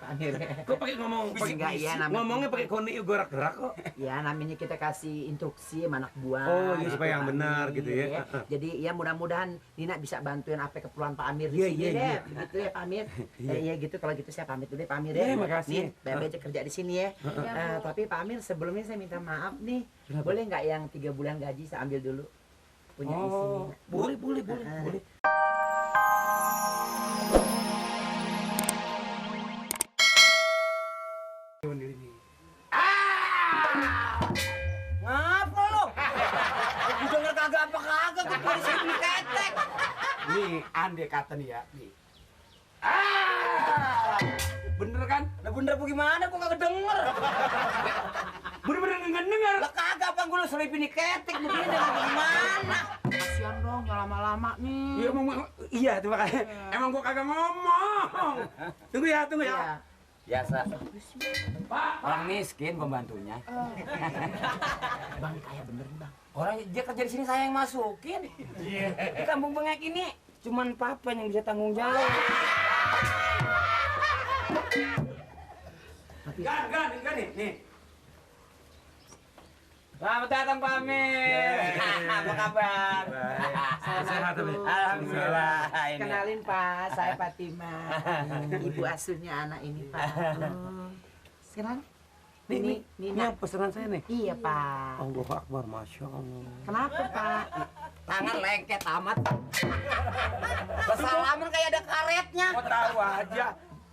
Amir. Kok pakai ngomong ngomongnya pakai koni gerak-gerak kok. Ya namanya kita kasih instruksi sama anak buah. Oh iya gitu, supaya yang Pak benar Amir, gitu ya. Jadi ya mudah-mudahan Nina bisa bantuin apa keperluan Pak Amir di Iya, sini iya, deh. iya. Begitu ya Pak Amir. Iya gitu kalau gitu saya pamit dulu deh Pak Amir Iya, ya. makasih. Nin, Bebe aja kerja di sini ya. Tapi Pak Amir sebelumnya saya minta maaf nih. Kenapa? Boleh nggak yang 3 bulan gaji saya ambil dulu? Punya di sini. Oh, boleh. Ngapa lo? Aku denger kagak apa-kagak kok dari sini ketek. Nih, andai kata nih ya, nih. Bener kan? Lah bener apa gimana kok kagak denger? Bener-bener nggak denger. Lah kagak apa gue selipin ketek begini dengan gimana? Kasihan dong, jangan lama-lama nih. Iya, iya tuh makanya. Emang gua kagak ngomong. Tunggu ya. Iya. Biasa. Pak. Orang miskin pembantunya. Bang kayak bener bang. Orang dia kerja di sini saya yang masukin. Di kampung bengek ini cuman papa yang bisa tanggung jawab. Gan nih. Selamat datang Pak Amir. Apa kabar? Sehat tapi. Alhamdulillah. Ini. Kenalin Pak, saya Fatimah. Ibu asuhnya anak ini Pak. Sekarang Ini Nina. yang pesanan saya nih. Iya Pak. Allahu Akbar, Masya Allah. Kenapa Pak? Tangan lengket amat. Kesalaman kayak ada karetnya. Kok tahu aja.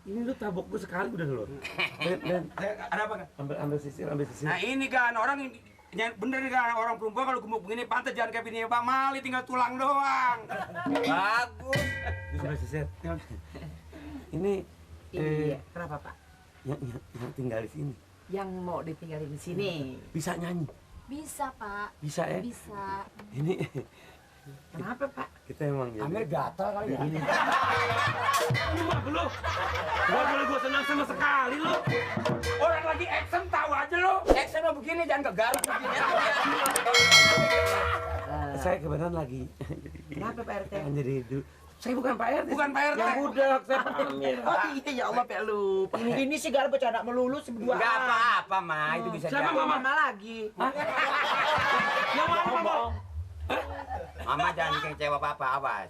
Ini lu tabok gua sekali udah lu. Dan Ada apa kan? ambil sisir. Nah ini kan orang bener nih kan orang perempuan kalau gemuk begini pantas jangan kayak bini Pak Mali tinggal tulang doang. Bagus. Ambil sisir. Ini Iya. Kenapa Pak? yang tinggal di sini Yang mau ditinggalin di sini. bisa nyanyi, Bisa, Pak. bisa ya? Bisa. Ini Kenapa Pak? kita emang jadi. Amir gatal kali ya. Ini Rumah lu, gak boleh gua senang sama sekali lu. Orang lagi action tahu aja lo. Action lo begini jangan kegaruk begini. Saya kebetulan lagi. Kenapa Pak RT? Kan jadi saya bukan Pak RT. Bukan Pak RT. Yang budak, saya Pak Amir. Oh iya ya Allah Pak lupa. Ini sih gak bercanda melulu berdua. Enggak apa-apa, Ma. Itu bisa Siapa, jadi. Mama? Mama lagi. Yang mana Mama? Mama jangan kecewa papa, awas.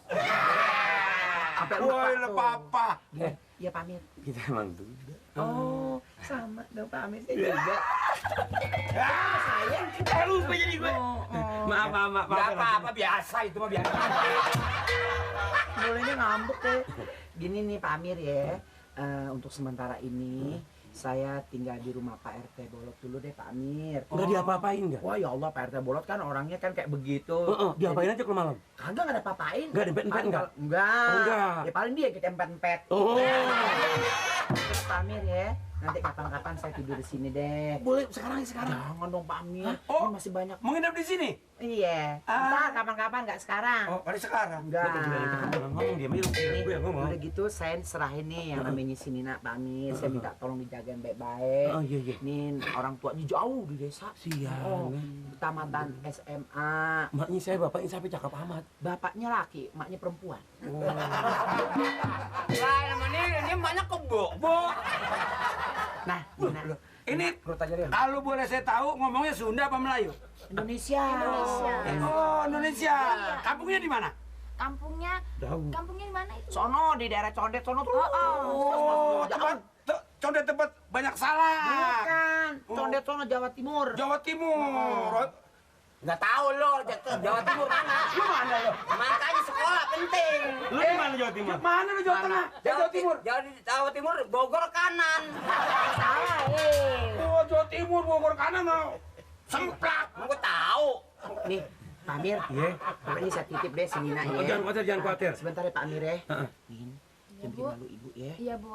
Sampai Woi, lupa tuh. papa. Iya Pak Amir. Kita emang duda. Oh, sama dong Pak Amir saya juga. Saya Lupa jadi gue. Maaf. Enggak apa-apa, biasa itu mah biasa. mulainya ngambek deh. Gini nih Pak Amir ya. Untuk sementara ini saya tinggal di rumah Pak RT Bolot dulu deh Pak Amir. Udah diapa-apain nggak? Wah ya Allah Pak RT Bolot kan orangnya kan kayak begitu. Diapain aja kalau malam? Kagak nggak ada apa-apain. Nggak dempet-dempet nggak? Enggak. Oh, enggak. Ya paling dia kita empet-empet. Oh. Terus Pak Amir ya. Nanti kapan-kapan saya tidur di sini deh. Boleh sekarang. Jangan dong Pak Amir. Oh. Ini masih banyak. Mau nginep di sini? Iya. Ntar kapan-kapan nggak sekarang. Oh, pada sekarang. Enggak. Ngomong dia milu. Gue yang ngomong. Udah gitu saya serahin nih yang namanya si Nina Pak Amir. Saya minta tolong dijagain baik-baik. Oh iya. Nih orang tuanya jauh di desa. Siang. Oh, tamatan SMA. Maknya saya, bapaknya sampai cakep amat. Bapaknya laki, maknya perempuan. Lah, ini emaknya kebo. Nah, Nina, Ini Perut aja deh. kalau boleh saya tahu ngomongnya Sunda apa Melayu? Indonesia. Oh, Indonesia. Kampungnya di mana? Kampungnya Jauh. di mana itu? Sono di daerah Condet sono tuh. Oh, tempat condet tempat banyak salah. Bukan, Condet sono Jawa Timur. Jawa Timur. Enggak tahu lo, Jawa Timur mana? Lu mana lo? Makanya sekolah penting. Lu di mana Jawa Timur? Mana lu Jawa Tengah? Jawa Timur. Jawa Timur, Bogor kanan. Salah, Oh, Jawa Timur Bogor kanan mau. Semplak. Mau gue tahu. Nih, Pak Amir. Iya. Ini saya titip deh si Nina Oh, ya. jangan khawatir. Sebentar ya Pak Amir ya. Heeh. Nin, Iya, jangan Bu. bikin malu ibu ya. Iya, Bu.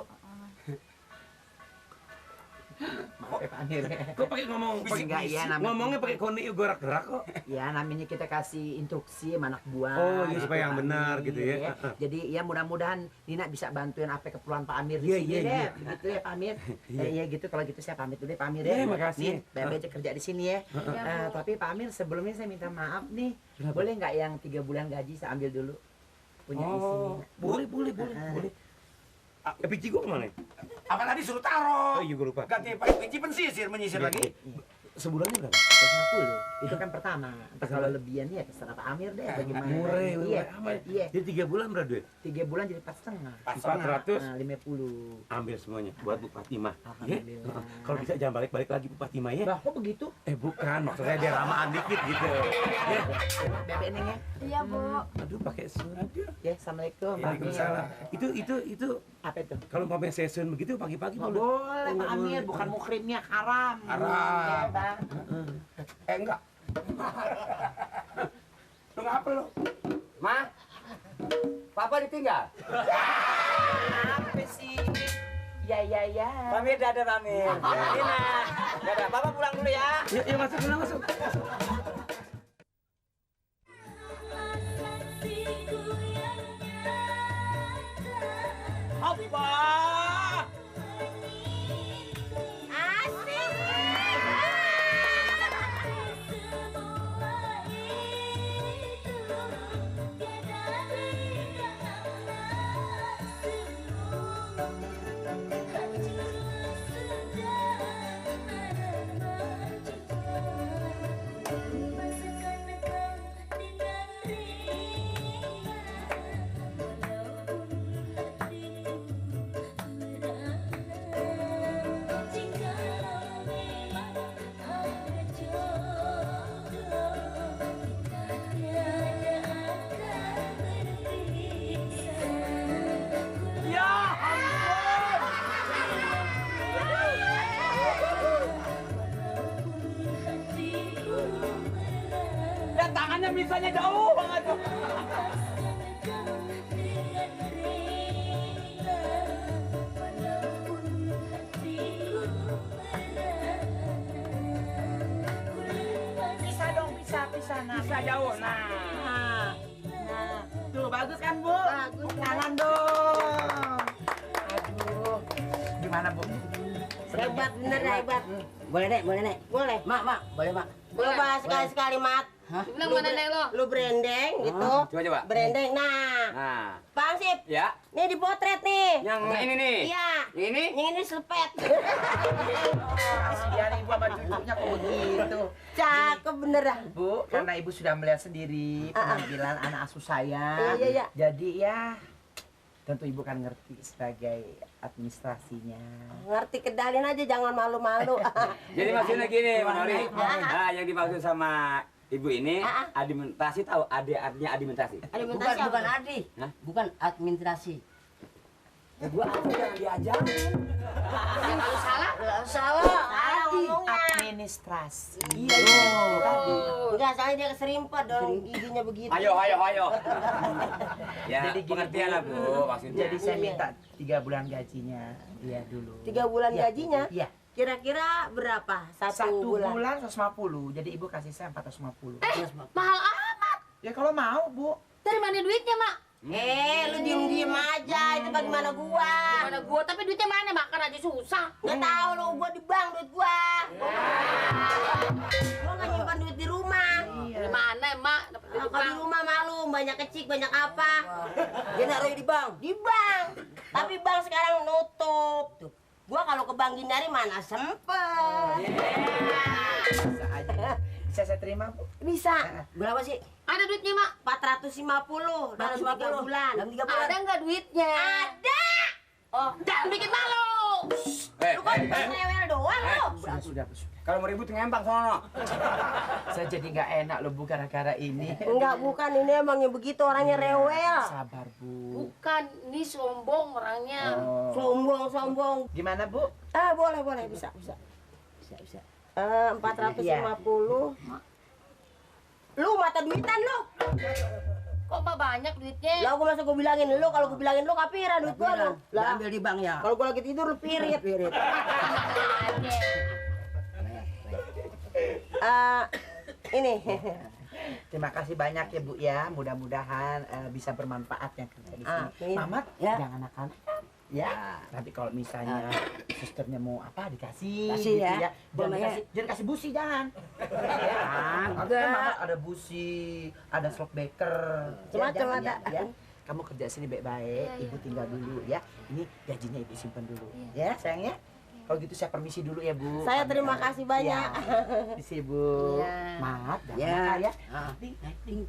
Maaf ya Pak Amir. Kok pakai ngomong? Enggak, iya, namanya- Ngomongnya pakai koni gerak-gerak kok. Ya namanya kita kasih instruksi sama anak buah. Oh, iya, gitu, supaya yang Pak benar Amir, gitu ya. Jadi ya mudah-mudahan Nina bisa bantuin apa keperluan Pak Amir di Iya, sini iya, deh. iya. Begitu ya Pak Amir. Iya. Iya gitu kalau gitu saya pamit dulu deh Pak Amir Iya, ya. makasih. Nin, Bebe aja kerja di sini ya. Iya, Bu. Tapi Pak Amir sebelumnya saya minta maaf nih. Kenapa? Boleh nggak yang 3 bulan gaji saya ambil dulu? Punya di sini. Oh, boleh. Ah. Biji gua kemana? Apa tadi suruh taruh? Oh iya gue lupa. Ganti pakai kunci pensisir, menyisir Iya, lagi. iya. Sebulannya berapa? 150. Itu kan pertama. Ntar kalau lebihan ya terserah Pak Amir deh bagaimana. Murah, Iya. murah amat. Iya. Jadi 3 bulan berapa duit? 3 bulan jadi 4,5. 400. Nah, 50. Ambil semuanya buat Bu Fatimah. Ya? Alhamdulillah. Kalau bisa jangan balik-balik lagi Bu Fatimah ya. Bah, kok begitu? Bukan, maksudnya dia ramaan dikit gitu. Ya. Bebek Neng ya? Iya, Bu. Aduh, pakai surat ya. Ya, Assalamualaikum. Pak Amir. Waalaikumsalam. Itu Apa itu? kalau mau season begitu pagi-pagi Nggak boleh. boleh Pak Amir, bukan mukrimnya haram. Haram. Ya, Bang. Enggak. Lu ngapa lu? Ma, papa ditinggal. Apa sih? Ya. Pamir, dadah Pamir. Dina, dadah. Papa pulang dulu ya. Ya masuk dulu masuk. Apa? Dan tangannya bisanya jauh banget. Bisa dong, bisa. Nah, Bisa jauh. Nah. Tuh, bagus kan, Bu? Bagus. Tangan dong. Aduh. Gimana, Bu? Hebat, bener hebat. Boleh, Nek, boleh, Nek. Boleh. Mak, boleh, Mak. Coba sekali-sekali, Mat. Bilang mana Nek lo? Lu branding gitu. Coba. Branding. Nah, Nah, Bang Sip. ya. Nih dipotret nih. Yang ini nih. Iya. Yang ini? Yang ini selepet. Kasihan Ibu sama cucunya kok begitu. Cakep bener dah. Bu, karena Ibu sudah melihat sendiri penampilan anak asuh saya. Iya. Jadi ya, tentu Ibu kan ngerti sebagai administrasinya. Ngerti kedalin aja, jangan malu-malu. Jadi maksudnya gini, Pak Nori. Nah, yang dimaksud sama Ibu ini administrasi, tahu artinya administrasi? Alimentasi apa? Bukan Adi, Hah? bukan administrasi. Gua aku yang diajarin. Kalau salah, Salah ngomongnya. Administrasi. Enggak, soalnya dia keserimpet dong. Giginya begitu. Ayo. Ya, Jadi gini, pengertian Bu. lah, Bu, maksudnya. Jadi saya minta 3 bulan gajinya dia dulu. 3 bulan Iya, gajinya? Iya. Kira-kira berapa? Satu bulan. 150. Jadi Ibu kasih saya 450. mahal amat. Ya kalau mau, Bu. Dari mana duitnya, Mak? Lu diem-diem aja, itu bagaimana gua? Mana gua, tapi duitnya mana? Makan aja susah. Nggak tahu lu, gua di bank duit gua. Gua nggak nyimpan duit di rumah. Di mana, Mak? Dapat duit Kalau di rumah malu, banyak kecil, banyak apa? Dia naruh di bank. Di bank. Tapi bank sekarang nutup. Tuh. Gua kalau ke Bank Gindari mana sempet. Bisa aja. Bisa saya terima, Bu? Bisa. Berapa sih? Ada duitnya, Mak? 450 dalam 3 bulan. Dalam 3 bulan. Ada nggak duitnya? Ada. Oh, jangan bikin malu. Lu kan cuma rewel doang lu. Sudah. Kalau mau ribut ngembang sono. Saya jadi nggak enak loh, Bu, gara-gara ini. Enggak, bukan, ini emangnya begitu orangnya rewel. Sabar, Bu. Bukan, ini sombong orangnya. Oh. Sombong. Gimana, Bu? Boleh, bisa. 450. Lu mata duitan lu. Kok Mak banyak duitnya? Lah gua masa gua bilangin lu, kalau gua bilangin lu kapiran duit gua lu. Lah Ambil di bank ya. kalau gua lagi tidur lu pirit. Ini. Terima kasih banyak ya, Bu ya. Mudah-mudahan bisa bermanfaat yang kerja di sini. Amin. Mamat, Ya. jangan nakal. Ya, nanti kalau misalnya susternya mau apa dikasih Kasih gitu ya. ya. Jangan Boleh. jangan kasih busi jangan. Ya, kan Mamat ada busi, ada slot baker. Macam-macam jangan, ada. ya. kamu kerja sini baik-baik, Iya, ibu iya. tinggal dulu ya. Ini gajinya ibu simpan dulu, ya sayang ya. Kalau gitu saya permisi dulu ya Bu. Saya Pamit terima ya. kasih banyak. Ya, permisi Bu. Iya. Maaf, jangan Ya. nakal ya. Ah. Ting, ting, ting.